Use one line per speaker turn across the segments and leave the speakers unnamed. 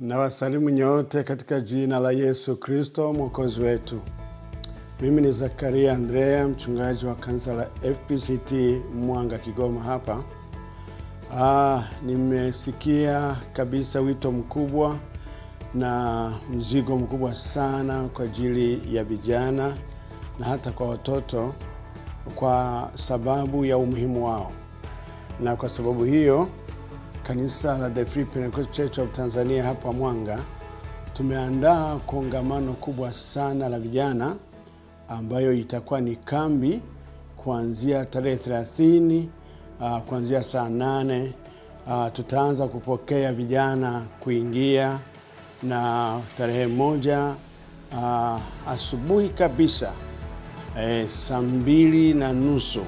Nawasalimu nyote katika jina la Yesu Kristo Mwokozi wetu. Mimi ni Zakaria Andrea, mchungaji wa kanisa la FPCT Mwanga Kigoma hapa. Nimesikia kabisa wito mkubwa na mzigo mkubwa sana kwa ajili ya vijana na hata kwa watoto kwa sababu ya umuhimu wao. Na kwa sababu hiyo, kanisa la The Free Pentecostal Church of Tanzania hapa Mwanga tumeandaa kongamano kubwa sana la vijana ambayo itakuwa ni kambi kuanzia tarehe 30, kuanzia saa 8. Tutaanza kupokea vijana kuingia na tarehe 1 asubuhi kabisa, saa 2:30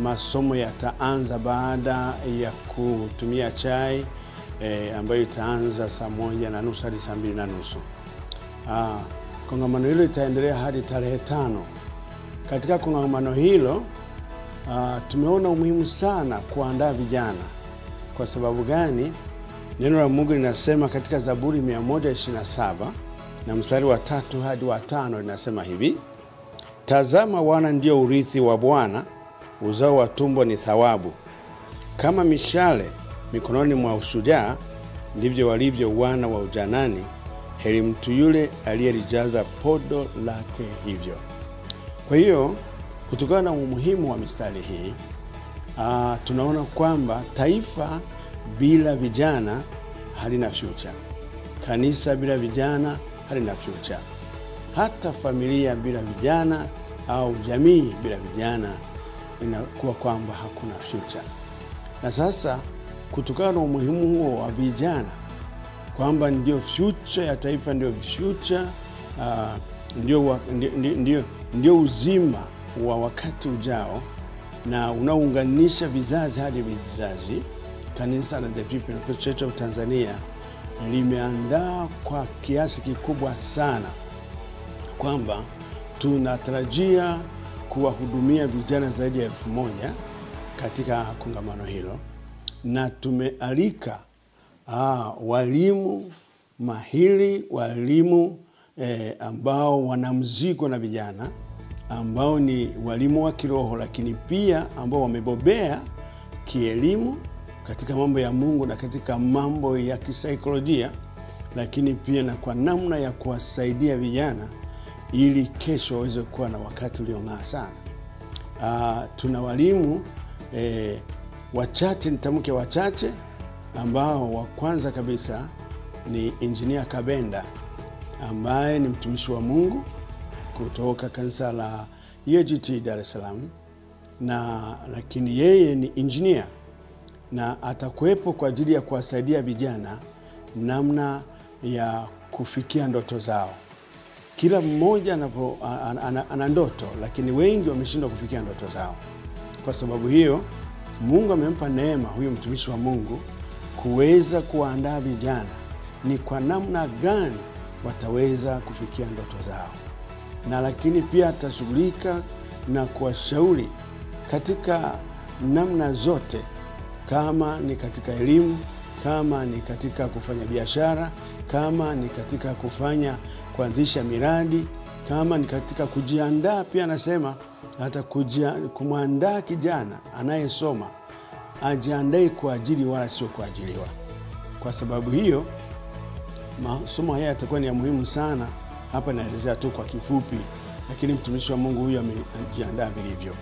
masomo yataanza baada ya kutumia chai, ambayo itaanza saa 1:30 hadi saa 2:30. Kongamano hilo itaendelea hadi tarehe 5. Katika kongamano hilo, tumeona umuhimu sana kuandaa vijana. Kwa sababu gani? Neno la Mungu linasema katika Zaburi 127 na mstari wa 3 hadi wa 5 linasema hivi: Tazama, wana ndio urithi wa Bwana, uzao wa tumbo ni thawabu. Kama mishale mikononi mwa ushujaa, ndivyo walivyo wana wa ujanani. Heri mtu yule aliyelijaza podo lake hivyo. Kwa hiyo, kutokana na umuhimu wa mistari hii, tunaona kwamba taifa bila vijana halina future. Kanisa bila vijana halina future. Hata familia bila vijana au jamii bila vijana inakuwa kwamba hakuna future. Na sasa kutokana na umuhimu huo wa vijana kwamba ndio future ya taifa, ndio future, ndio uzima wa wakati ujao na unaunganisha vizazi hadi vizazi, kanisa la The Free Pentecostal Church of Tanzania limeandaa kwa kiasi kikubwa sana kwamba tunatarajia kuwahudumia vijana zaidi ya 1000 katika kongamano hilo, na tumealika walimu mahiri, walimu ambao wana mzigo na vijana, ambao ni walimu wa kiroho lakini pia ambao wamebobea kielimu katika mambo ya Mungu na katika mambo ya kisaikolojia, lakini pia na kwa namna ya kuwasaidia vijana ili kesho waweze kuwa na wakati uliong'aa sana. Tuna walimu wachache, nitamke wachache, ambao wa kwanza kabisa ni Engineer Kabenda ambaye ni mtumishi wa Mungu kutoka kanisa la EAGT Dar es Salaam, na lakini yeye ni engineer na atakuwepo kwa ajili ya kuwasaidia vijana namna ya kufikia ndoto zao. Kila mmoja ana ndoto, lakini wengi wameshindwa kufikia ndoto zao. Kwa sababu hiyo, Mungu amempa neema huyu mtumishi wa Mungu kuweza kuandaa vijana ni kwa namna gani wataweza kufikia ndoto zao. Na lakini pia atashughulika na kuwashauri katika namna zote, kama ni katika elimu, kama ni katika kufanya biashara, kama ni katika kuanzisha miradi, kama ni katika kujiandaa. Pia anasema hata kumwandaa kijana anayesoma ajiandae kwa ajili wala sio kuajiliwa. Kwa sababu hiyo, masomo haya yatakuwa ni ya muhimu sana. Hapa naelezea tu kwa kifupi, lakini mtumishi wa Mungu huyu amejiandaa vilivyo.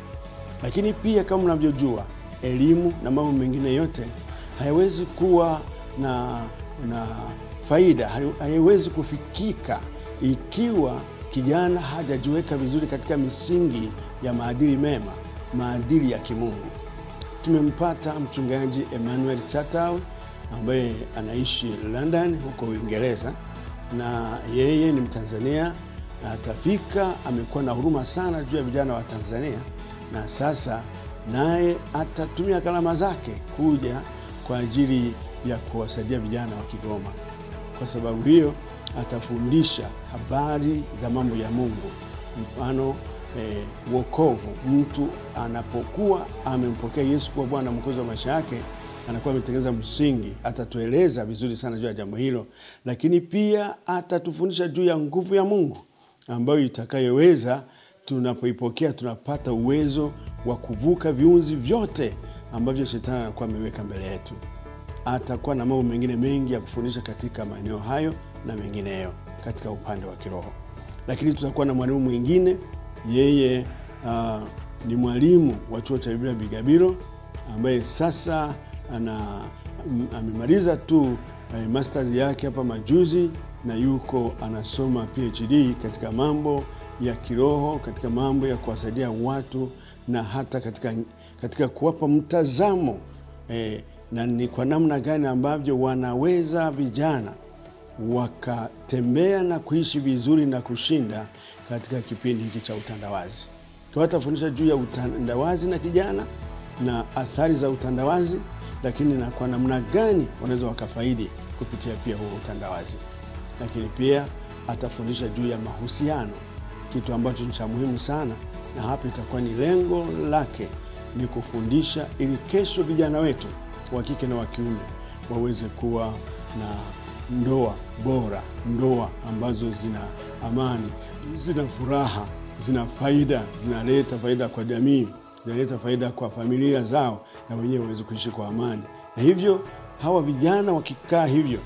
Lakini pia kama mnavyojua, elimu na mambo mengine yote hayawezi kuwa na faida, hayawezi kufikika ikiwa kijana hajajiweka vizuri katika misingi ya maadili mema, maadili ya kimungu. Tumempata mchungaji Emmanuel Chatawe ambaye anaishi London huko Uingereza, na yeye ni Mtanzania na atafika. Amekuwa na huruma sana juu ya vijana wa Tanzania, na sasa naye atatumia gharama zake kuja kwa ajili ya kuwasaidia vijana wa Kigoma. Kwa sababu hiyo atafundisha habari za mambo ya Mungu, mfano wokovu. Mtu anapokuwa amempokea Yesu kuwa Bwana Mwokozi wa maisha yake, anakuwa ametengeneza msingi. Atatueleza vizuri sana juu ya jambo hilo, lakini pia atatufundisha juu ya nguvu ya Mungu ambayo itakayoweza, tunapoipokea tunapata uwezo wa kuvuka viunzi vyote ambavyo shetani anakuwa ameweka mbele yetu. Atakuwa na mambo mengine mengi ya kufundisha katika maeneo hayo na mengineyo katika upande wa kiroho. Lakini tutakuwa na mwalimu mwingine, yeye ni mwalimu wa chuo cha Biblia Bigabiro, ambaye sasa amemaliza tu masters yake hapa majuzi, na yuko anasoma PhD katika mambo ya kiroho, katika mambo ya kuwasaidia watu na hata katika kuwapa mtazamo na ni kwa namna gani ambavyo wanaweza vijana wakatembea na kuishi vizuri na kushinda katika kipindi hiki cha utandawazi. Tutafundisha juu ya utandawazi na kijana na athari za utandawazi, lakini na kwa namna gani wanaweza wakafaidi kupitia pia huo utandawazi. Lakini pia atafundisha juu ya mahusiano, kitu ambacho ni cha muhimu sana, na hapa itakuwa ni lengo lake ni kufundisha ili kesho vijana wetu wa kike na wa kiume waweze kuwa na ndoa bora, ndoa ambazo zina amani, zina furaha, zina faida, zinaleta faida kwa jamii, zinaleta faida kwa familia zao, na wenyewe waweze kuishi kwa amani. Na hivyo hawa vijana wakikaa hivyo,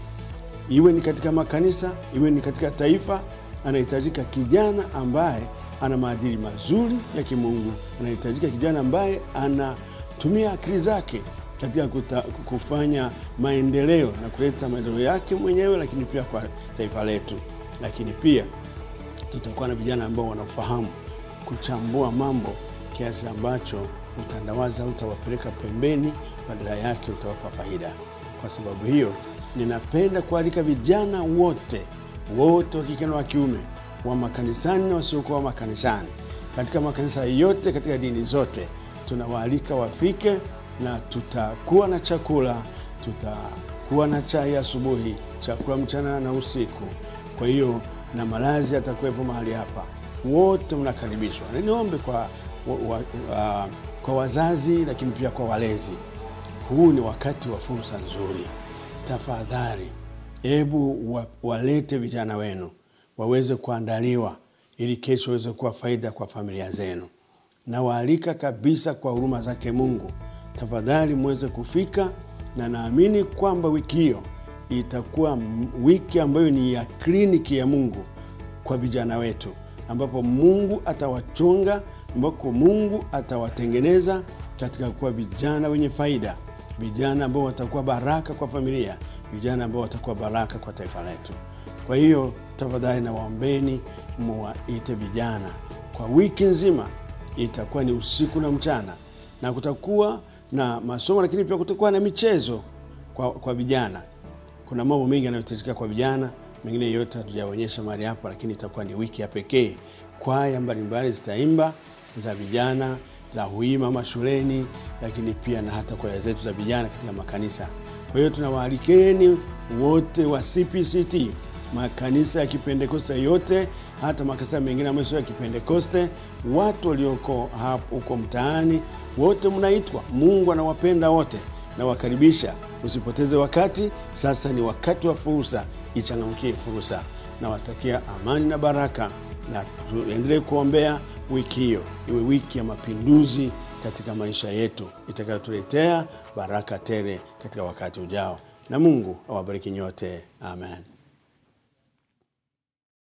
iwe ni katika makanisa, iwe ni katika taifa, anahitajika kijana ambaye ana maadili mazuri ya kimungu, anahitajika kijana ambaye anatumia akili zake katika kufanya maendeleo na kuleta maendeleo yake mwenyewe, lakini pia kwa taifa letu. Lakini pia tutakuwa na vijana ambao wanafahamu kuchambua mambo kiasi ambacho utandawazi utawapeleka pembeni, badala yake utawapa faida. Kwa sababu hiyo ninapenda kualika vijana wote wa kike na wa kiume, wa makanisani na wasiokuwa makanisani, katika makanisa yote, katika dini zote, tunawaalika wafike, na tutakuwa na chakula, tutakuwa na chai asubuhi, chakula mchana na usiku. Kwa hiyo na malazi atakuwepo mahali hapa. Wote mnakaribishwa. Na niombe kwa wazazi, lakini pia kwa walezi, huu ni wakati wa fursa nzuri. Tafadhali hebu walete vijana wenu waweze kuandaliwa ili kesho waweze kuwa faida kwa familia zenu. Na waalika kabisa kwa huruma zake Mungu, tafadhali muweze kufika, na naamini kwamba wiki hiyo itakuwa wiki ambayo ni ya kliniki ya Mungu kwa vijana wetu, ambapo Mungu atawachunga, ambapo Mungu atawatengeneza katika kuwa vijana wenye faida, vijana ambao watakuwa baraka kwa familia, vijana ambao watakuwa baraka kwa taifa letu. Kwa hiyo tafadhali nawaombeni muwaite vijana kwa wiki nzima. Itakuwa ni usiku na mchana, na kutakuwa na masomo, lakini pia kutakuwa na michezo kwa vijana. Kuna mambo mengi yanayohitajika kwa vijana, mengine yote hatujaonyesha mahali hapa, lakini itakuwa ni wiki ya pekee. Kwaya mbalimbali zitaimba za vijana, za huima mashuleni, lakini pia na hata kwaya zetu za vijana katika makanisa. Kwa hiyo tunawaalikeni wote wa CPCT, makanisa ya Kipentekoste yote, hata makanisa mengine ambayo sio ya Kipentekoste, watu walioko hapo huko mtaani, wote mnaitwa. Mungu anawapenda wote na wakaribisha. Usipoteze wakati, sasa ni wakati wa fursa, ichangamkie fursa. Nawatakia amani na baraka, na tuendelee kuombea wiki hiyo iwe wiki ya mapinduzi katika maisha yetu, itakayotuletea baraka tele katika wakati ujao. Na Mungu awabariki nyote. Amen.